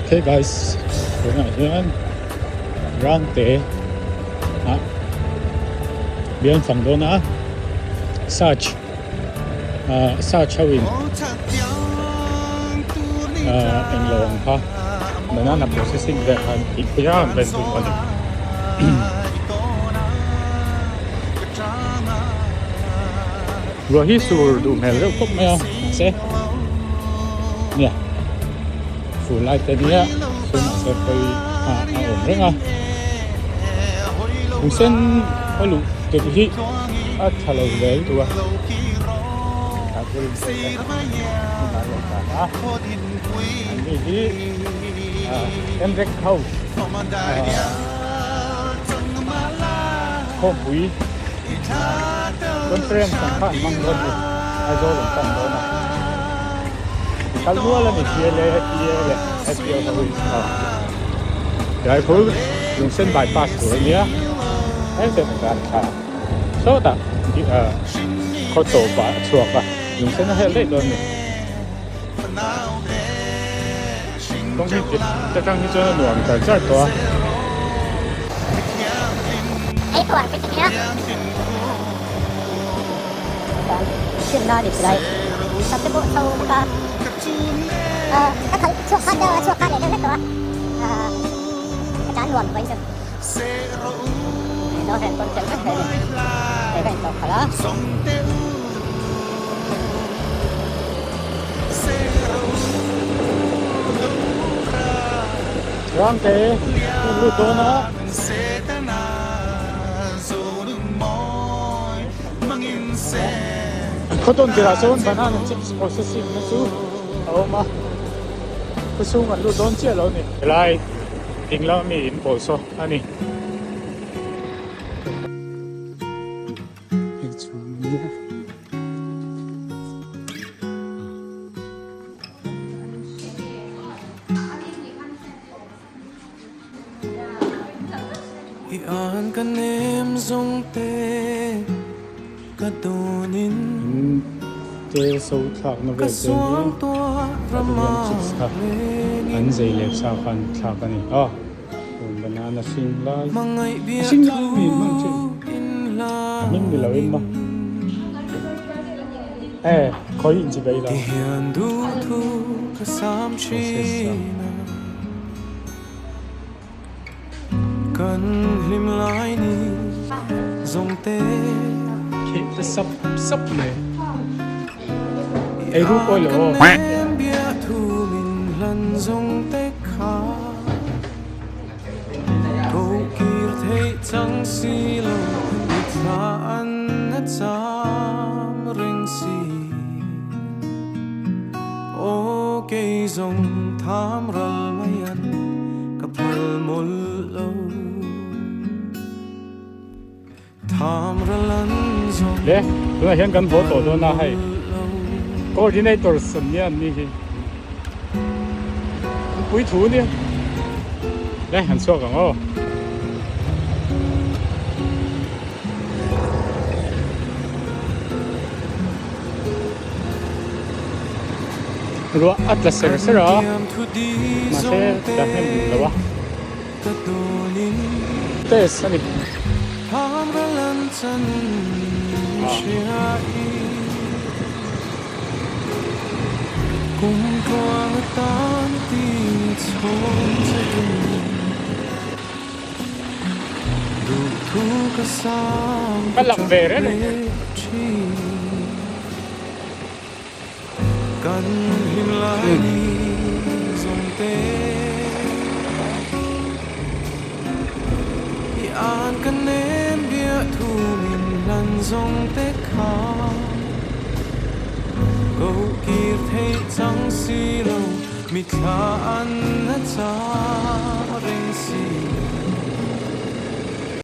Okay guys, tunah hian Rangte ah bial fang dawn a search ah search ho in ah englo ang kha banana processing vel khan tih pui a an ven tum a ni. Ruah hi sur duh hmel reuh khawp mai a mahse nia fur lai te nia sur mahse khawi ah a awm reng a kum sen a luh tel hi a tha lo zel duh a an ni hi ah emrek ho ah khawmpui. Conference ang kha an hmang dawn a ni, Aizawl an pan dawn a, kal nual a ni PLA, PA leh SPO ho hi aw Rifle Lungsen bypass tur a nia heng te an thla sawtah khaw tawpah a chhuak a Lungsen a hel daih dawn a ni. Kawng hi ta tang hi chuan a nuam char char tawh a. Rangte hun lut dawn a. Khaw tawn tirah chuan banana chips processing na chu a awm a, khawchhung an lut dawn chiah lo a ni. Helai ding lama mi in pawl saw a ni. Te so thlak na vel te hi Pathian chips kha an zei leh sa khan thlak a ni a banana hring lai a hring lai mi hman thin a hming ni lo in maw e khawi in chi bei la process a. Kheh te sap sap mai ei ru pawh lo aw. Le tunah hian kan haw tawh dawn a hei coordinators an nia an ni hi an pui thu nia le han chhuak ang aw. Ruah a tla ser ser a mahse tla hnem lo a test a ni. Ka lang ve reng reng e.